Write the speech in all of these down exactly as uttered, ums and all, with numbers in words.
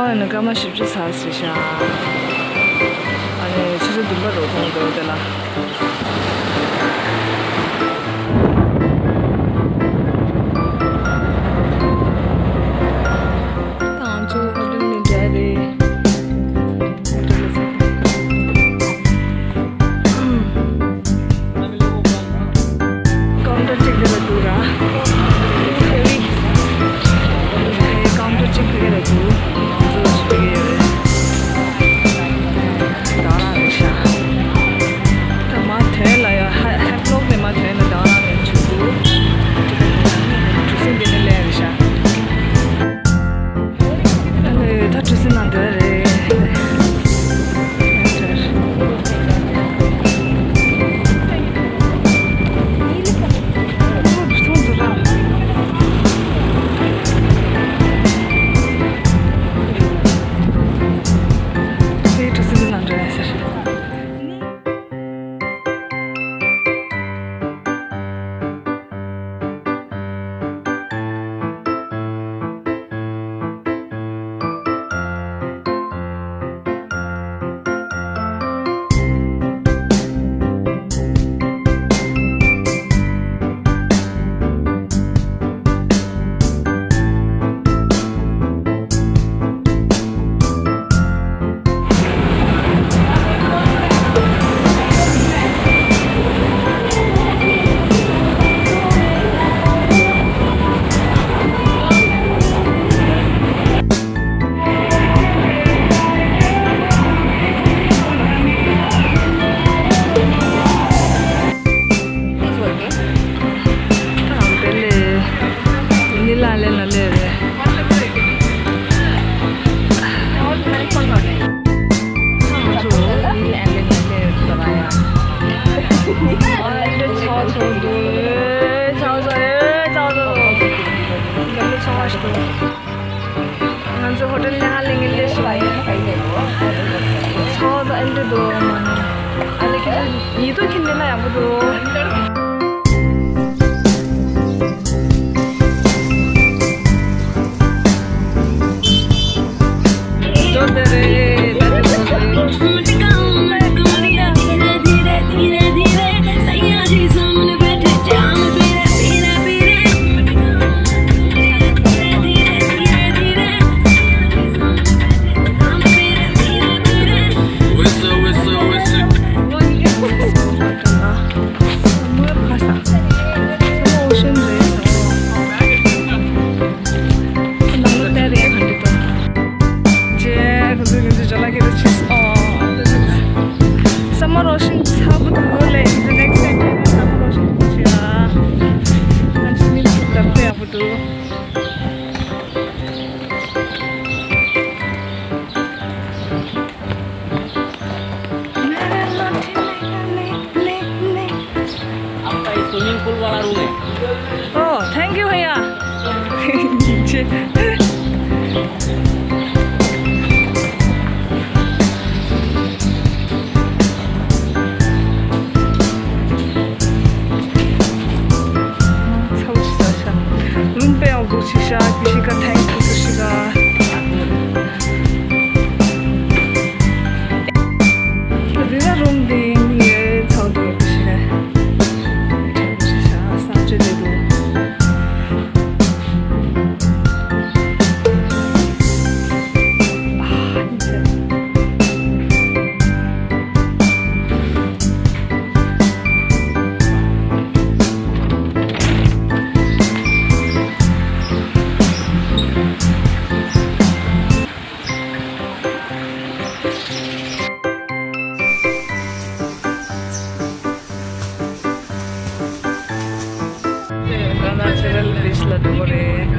ཨ་ནི་སྐར་མ་བཞི་བཅུ་ཚར་ཟིན་ཤག་ཨ་ནི་ཆུ་ཚོད་བདུན་པ་རུ་མཐོང་འདུག་དེ་ལ། ད་ང་ཚོ་ཧོ་ཊེལ་ནས་འདྲ་རེད། ཧོ་ཊེལ་ལ་ཚར། ཀའུན་ཊར་གཅིག་དེ་ལ་འདུག་ར། ཧེ་བི། ཀའུན་ཊར་གཅིག་དེ་ལ་འདུག་ང་ཚོ་ཞིག་དེ་ཡོད་རེད། ད་རང་རེད་ཤག་ད་མ་ཐོན་ལ་ཡ་ཧ་ཧེབ་ལོག་ནས་མ་ཐོན་ན་ད་རང་ནས་ཆུ་བུ། གྲུ་གཟིངས་འདི་ནས་ལེན་རེད་ཤག་ཨ་ལེ་ད་གྲུ་གཟིངས་ནང་སྡོད་རེད། ང་ཚོ་ཧོ་ཊེལ་ནང་ལ་ངའི་ལས་སུ་ཚོགས་དང་ཨེ་འདྲ་འདུག་མ་ནི། ཨ་ལེ་ཁྱེད་ཚོ་ཡིད་དུ་ཁྱེར་ནས་ན་ཡག་པོ་འདུག་འགྲོ་དེ་རེད། ད་དེ་ཚོ་རེད། Summer ocean ཚ་པོ་འདུག་ལེ། Next time summer ocean ཁོ་ཆེ་ཨ། ང་ཚོ་མི་ཚོ་ལབ་ཏུ་ཡག་པོ་འདུག आपका ये swimming pool वाला रूम है। Oh, thank you भैया। ཉིན་བྱེད། རུམ་དཔེ་ཡག་པོ་ཞིག་ཤག་ཀི་ཤི་ཀ་ཐེང་ཀི་ཀི་ཤི་ཀ་འདི་ན་རུམ་འདི་ཡིན་ཚང་འདུག་ཀི་ཤི་ཀ་ཐེང་ཀི་ཀི་ཤི་ཤག་བསམ་ཚུལ་འདི་འདུག་ཨ་ན་ཆེ་རལ་བིཆ་ལ་འགྲོ་གི་རེད།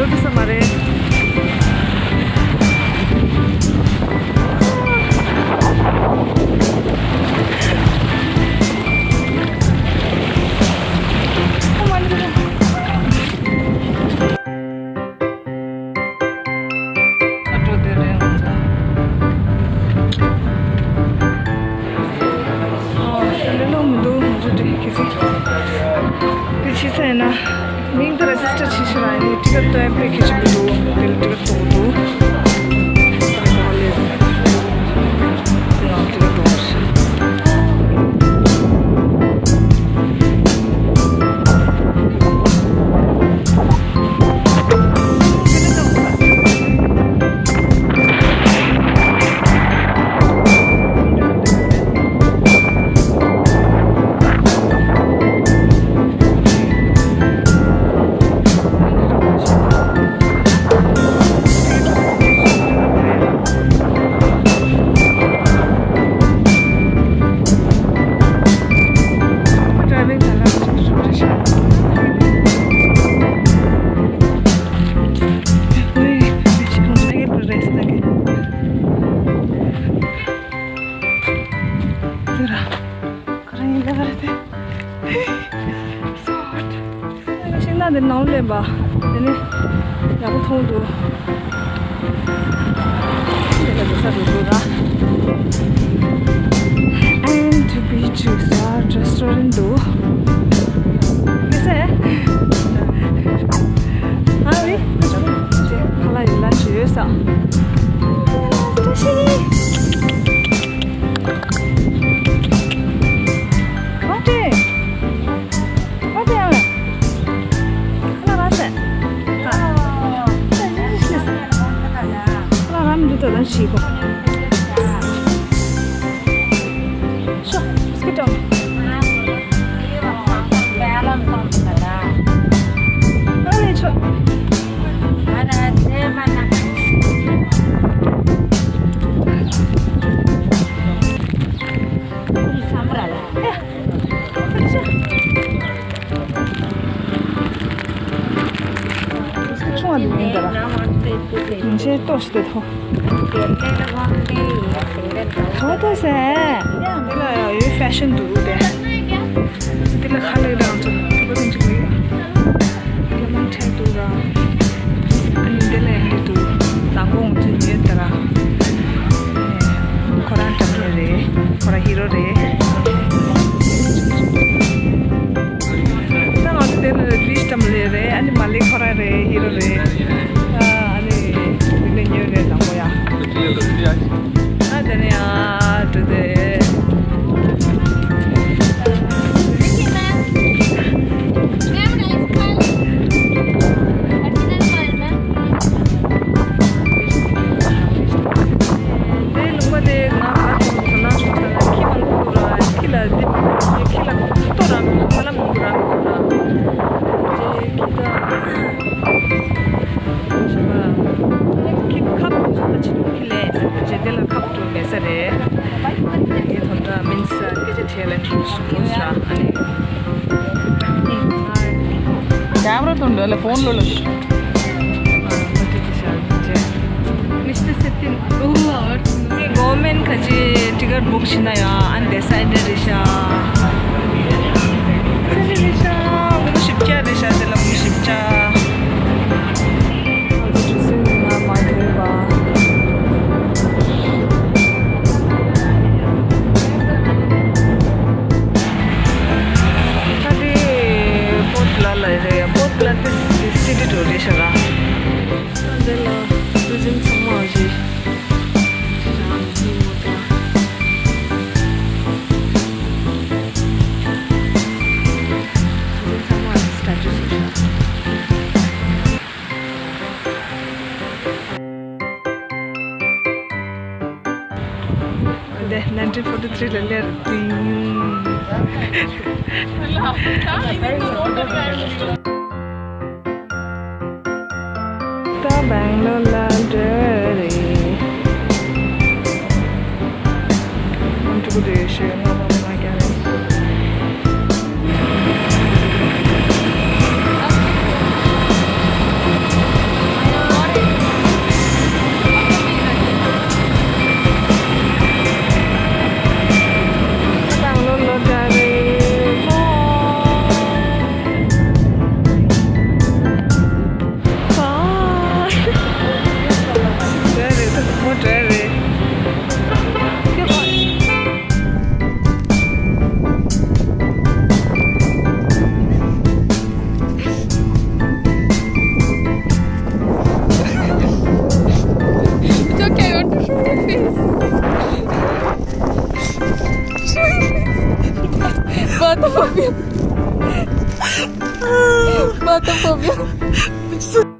འགྲོ་ཐུབ་ས་མ་རེད། འགྲོ་དེ་རེད་ང་ཚོ། ཨ། ལེ་ལོ་མི་འདུག་ང་ཚོ་དེ་གི་ཚིག་དེ་ཕྱི་ཚ་ཡིན་ན། མིང་དེ་ར་རེ་ཇི་སི་ཊར་བྱེད་ཤི་ར་ཡིན། ཊི་ཀེ་ཊི་སྟོན་པའི་ཁྱད་ཆོས་མི་འདུག་དེ་ལ་ཊི་ཀེ་ཊི་གཏོང་གི་འདུག་དེ་ལ་ཊི་ཀེ་ཊི་གཏོང་བ་རེད། ཤིང་ནགས་འདི་ནང་སླེབས་པ། དེ་ནས་ཡག་པོ་མཐོང་འདུག་དེ་ལ་འགྲོ་ས་འགྲོ་འདུག་ར། And beach resort restaurant འདུག་དེ་སེ། ཨ་རི། ཁ་ལག་ཡིན་ལ་ཞུ་ཡོད་ས། བཀྲ་ཤིས། ཨ་ཏྲེ། ཨ་ཏྲེ་ཨ་མ། ཁ་ལག་རག་སོང་། ཁ་ལག་རག་མི་འདུག་ད་ལྟ་ཞིག་གོ། ཤོ། སྐད་གྲགས། ཨ་ལས་ཆོག་ཆུང་བ་འདི་མིན་འདི་ར། ངས་ལྟོས་ཤིག་དེ་ཐོ། ཧོ་ཐོ་སེ། འདི་ལ་ཡང་ཡོད་ཧྥེ་ཤན་འདུག་དེ། འདི་ལ་ཁ་ལག་རང་ཚོ་ཐུབ་པ་ཐུབ་ཅིག་ཡོད། ལ་མང་ཁྲལ་འདུག་ར། ཨ་ནི་འདི་ལ་ཡང་འདི་འདུག་ལག་འཁོར་ཚོ་ཉོས་དེ་ར། ཁོ་རང་འགྲམ་ལ་རེད། ཁོ་རང་ཧི་རོ་རེད། ད་ང་ཚོ་དེ་ལ་བིཆ་འགྲམ་ལ་རེད། ཨ་ནི་མ་ལེ་ཁོ་རང་རེད། ཧི་རོ་རེད། ཨ་ནི་དེ་ནས་ཉོས་རེད་ལག་འཁོར་ཡ། ཨ་དེ་ནས་ཡ་འགྲོ་དེ། དེ་ལུང་པ་དེ་ང་ག་ཚོད་ཚོད་ན་ཆུང་ས་ན་ཁྱི་མང་པོ་འདུག་ར། ཁྱི་ལ་དེ་ཁྱི་ལ་ལྟོ་ར་མི་འདུག་ཁ་ལག་མང་པོ་ར་མི་འདུག་ར། དེ་ཁྱི་ད་ཞེས་པ་ཁྱི་ཁབ་ཚོད་ད་ཆི་ལུག་ཁྱི་ལས་ཟེར་བ་ཅེ་དེ་ལ་ཁབ་ཏུ་མེད་ས་རེད། དེ་དོན་དག་མིན་ས་སྐད་ཆ་དྲིས་ལན་དྲིས་སུ་དགོས་ས་ཨ་ནི། Camera དང་འདྲ་ལ་ཕོན་ལོ་ལ། Mister Sittin. Oh, government ཁ་ཅིག་ཊི་ཀེཊ་བུག་བྱེད་ན་ཡང་ཨ་འདས་ས་ཨེ་འདྲ་རེད་ཤག་ཨེ་འདྲ་རེད་ཤག་མི་ཞིབ་ཆ་རེད་ཤག་དེ་ལ་མི་ཞིབ་ཆ། ང་ཚོ་གྲུ་གཟིངས་ནང་མ་ཐོན་པ། ད་དེ་པོར་ཊི་བླ་ལ་རེད། པོར་ཊི་བླ་དེ་སི་ཊི་ཊུར་རེད་ཤག་ར། ད་འདི་ལ་ཊུ་རི་ཛིམ་ཚང་མ་ཞིག་ཞང་ཞི་མོ་ཏ། ཊུ་རི་ཛིམ་ཚང་མ་སི་ཊི་ཊུ་ཞིག་ཤག་འདི་ནའིན་ཊིན་ཕོར་ཊི་ཐི་རི་ལ་སླེབས་དུས། ད་སྦེང་ལོར་ལ་འགྲོ་རེད། ཨམ་ཕྲུ་གུ་དེ་ཞོལ་ལྔ་པ་མ་རྒྱག་རེད། Mata phobia. Mata phobia.